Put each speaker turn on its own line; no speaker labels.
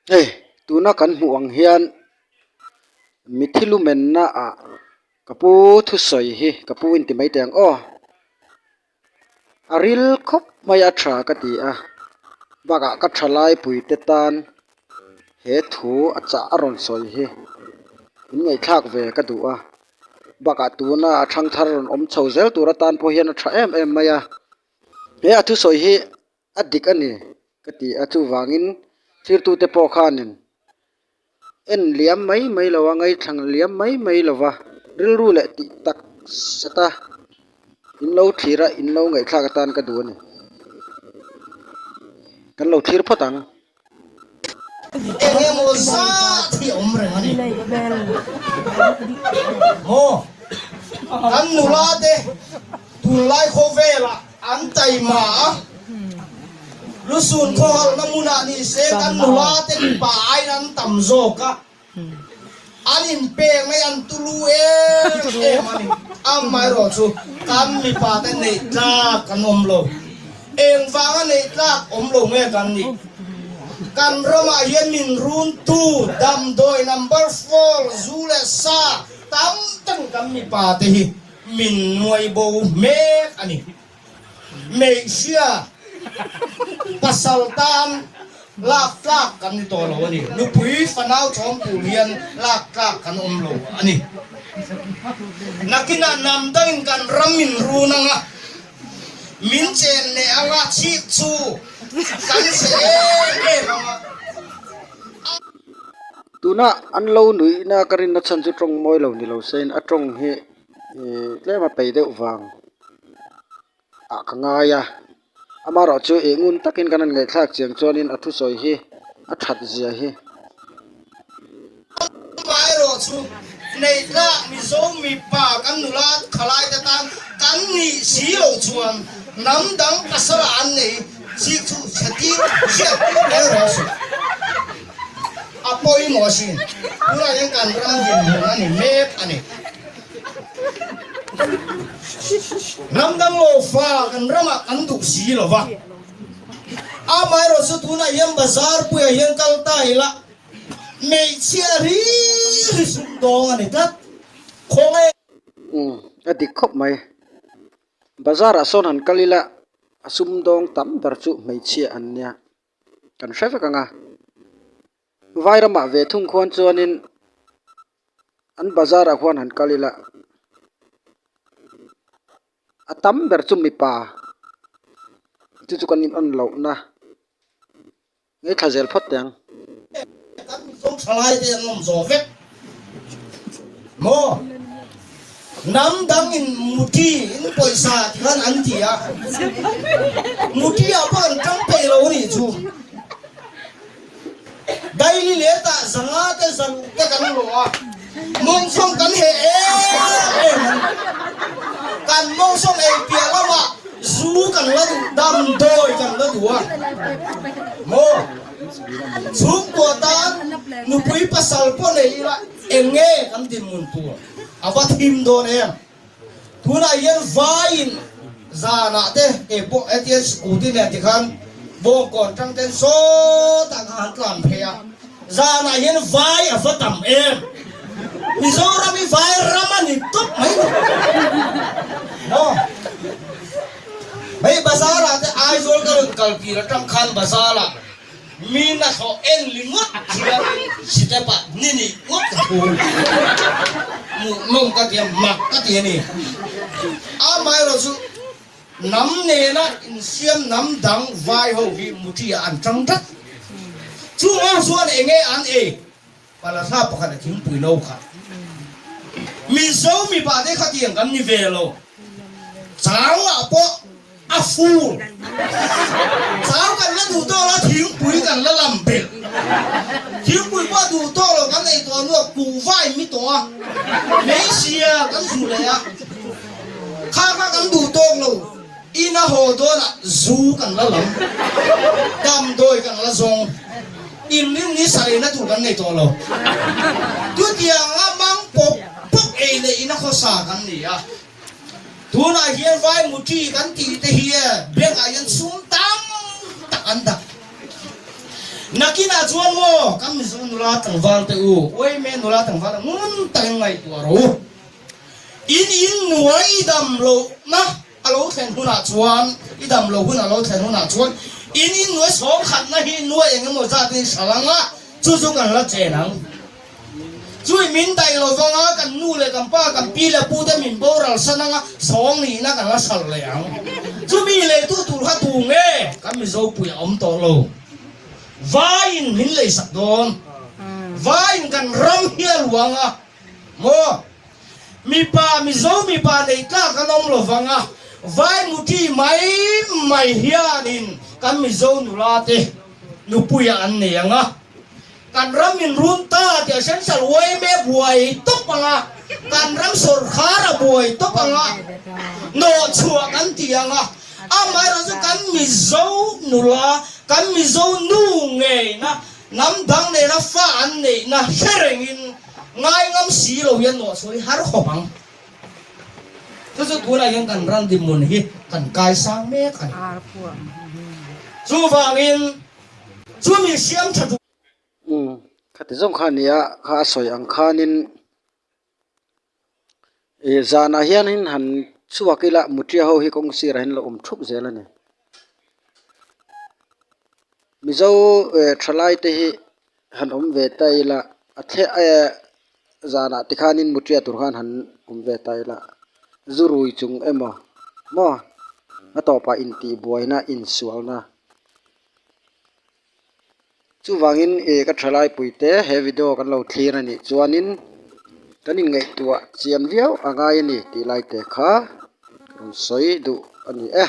Hei tuna kan hmuh ang hian mitthi lumenna ah ka pu thusawi hi ka pu inti mai teh ang aw a ril khawp mai a tha ka ti a bakah ka thalai pui te tan he thu a chah a rawn sawi hi in ngaihthlak ve ka duh a bakah tuna a thangthar rawn awm chho zel tur atan pawh hian a tha em em mai a he a thusawi hi. A dik a ni ka ti a chuvangin thirtute pawh khanin en liam mai mai lo a ngaithla liam mai mai lo va rilru leh tih tak zet a in lo thlir a in lo ngaihthlak atan ka duh a ni kan lo thlir phawt ang.
Eng emaw zat hi a awm reng a ni. Maw? Kan nula te tunlai khawvelah an taima a, lusun khawhalna hmunah ni se kan nula te mipa aiin an tam zawk a. An inpek mai an tulu em em a ni. Amaherawh chu kan mipa te neih tlak kan awm lo. Engvanga neih tlak awm lo nge kan nih? Kan ramah hian min runtu damdawi number four zu leh sa tam takin kan mipa te hi min nuai bo mek a ni. Hmeichhia pasal tan lak tlak kan ni tawh lo a ni. Nupui fanau chawm tur hian lak tlak kan awm lo a ni. Nakinah hnam dangin kan ram min run ang a, min chen leh ang a, chhik chu kan chhe em em ang a.
Tuna an lo nuihna ka rinna chhan chu tawng mawi lo ni lo sein a tawng hi Ih tlem a peih deuh vang ah ka ngai a amaherawh chu ih ngun takin kan han ngaihthlak chiang chuanin a thusawi hi a that zia hi.
Amaherawh chu neihtlak Mizo mipa kan nula thalai te tan kan nih si loh chuan hnam dang pasal ah an nei chik chu chhe tir hriat tir reng reng suh. A pawimawh asin. Tunah hian kan ram dinhmun a ni mek a ni. Ram dang lo fa kan ramah kan duh si lo va. Amaherawh chu tunah hian bazar puiah hian kal ta ila hmeichhia ri ri sumdawng a ni tlat. Khawnge.
Umm a dik khawp mai. Bazar ah sawn han kal ila a sumdawng tam ber chu hmeichhia an nia. Kan hre vek ang a, vai ramah ve thung khuan chuanin an bazar ah khuan han kal ila a tam ber chu mipa chu chu kan in on lohna ngaithla zel phawt teh ang.
Kan Mizo thalai te an awm zawh vek maw? Hnam dang in muti in pawisa ti khan an ti a, muti ah pawh an tang peih lo a nih chu. Daily let ah zanga te zaluk te kan lawh a, mawngsawng kan heh em em a ni. Kan mawngsawng ei piah lamah zu kan la duh, damdawi kan la duh a maw? Chhungkua tan nupui pasal pawh nei ila eng nge kan dinhmun tur a va thim dawn em? Tunah hian vaiin zanah te kei pawh hetia scooty nen tikhan bawngkawn tang ten sawtah kha han tlan phei a, zanah hian vai a va tam em? Mizoram hi vai ram a ni tawp mai lo maw? Hei bazar ah te Aizawl ka rawn kal tir atang khan bazar ah mi hnathawh en ringawt hian step ah ni nih ngawt ka thu hmuhnawm ka ti a mak ka ti a ni. Amaherawh chu hnam nena insiam hnam dang vai ho hi muthi ah an tang tlat. Chung ho chuan enge an ei? Palatha pakhat a thingpui no kha. Mizo mipa te khatiang kan ni ve lo. Chau ah pawh a fur. Chau kan la duh tawk lo, thingpui kan la lam belh. Thingpui pawh a duh tawk lo kan ei tawh hnuah kuhva in mi tawh a, hmeichhia kan zuh leh a. Kha kha kan duh tawk lo, in a haw dawnah zu kan la lam, damdawi kan la zawng. Inrin ni sareina tur kan nei tawh lo. Chutianga mang pawp pawp ei leh ina khawsa kan ni a. Tunah hian vai muṭi kan tih te hi bank ah hian sum tam tak an dah. Nakinah chuan maw kan Mizo nula tlangval te u, Uaime nula tlangval te ngun takin ngaihtuah rawh u. In in nuai i dam lohna a lo thlen hunah chuan, i dam lo hun a lo thlen hunah chuan in in nuai sawm khatna hi nuai eng emaw zatin hral ang a, chu chu kan la chen ang. Chui min daih lo vang a, kan nu leh kan pa, kan pi leh pu te min boral san ang a, sawng nihna kan la hral leh ang. Chumi lei tu tur kha tu nge? Kan Mizo pui a awm tawh lo. Vaiin min lei sak dawn. Vaiin kan ram hi a luang a, maw? Mipa, Mizo mipa neih tlak an awm lo vang a, vai muti mai mai hianin kan Mizo nula te nupuiah an nei ang a. Kan ram in run ta tih a Central yma buai tawp ang a, kan ram sawrkhar a buai tawp ang a, nawhchhuah kan ti ang a, amaherawh chu kan Mizo nula, kan Mizo nu ngeina, hnam dang nena fa an neihna hre rengin ngai ngam si lo hian nawhchhuah hi har khawp ang. Chu chu tunah hian kan ram dinhmun hi kan kaisang mek a ni. Chuvangin. Chu mi siam tha duh.
Umm, khati zawng kha nia, kha a sawi ang khanin ih zanah hianin han chhuak ila mutia ho hi kawng sirah hian an lo awm thup zel a ni. Mizo eh thalai te hi han awm ve ta ila a thle eh zanah te khanin mutia tur khan han awm ve ta ila zu rui chung emaw maw a tawpah intihbuaina insualna. Chuvangin ih ka thalai puite he video kan lo thlir a nih chuanin kan inngaihtuah chian viau a ngai a ni tih lai te kha rawn sawi duh a ni e.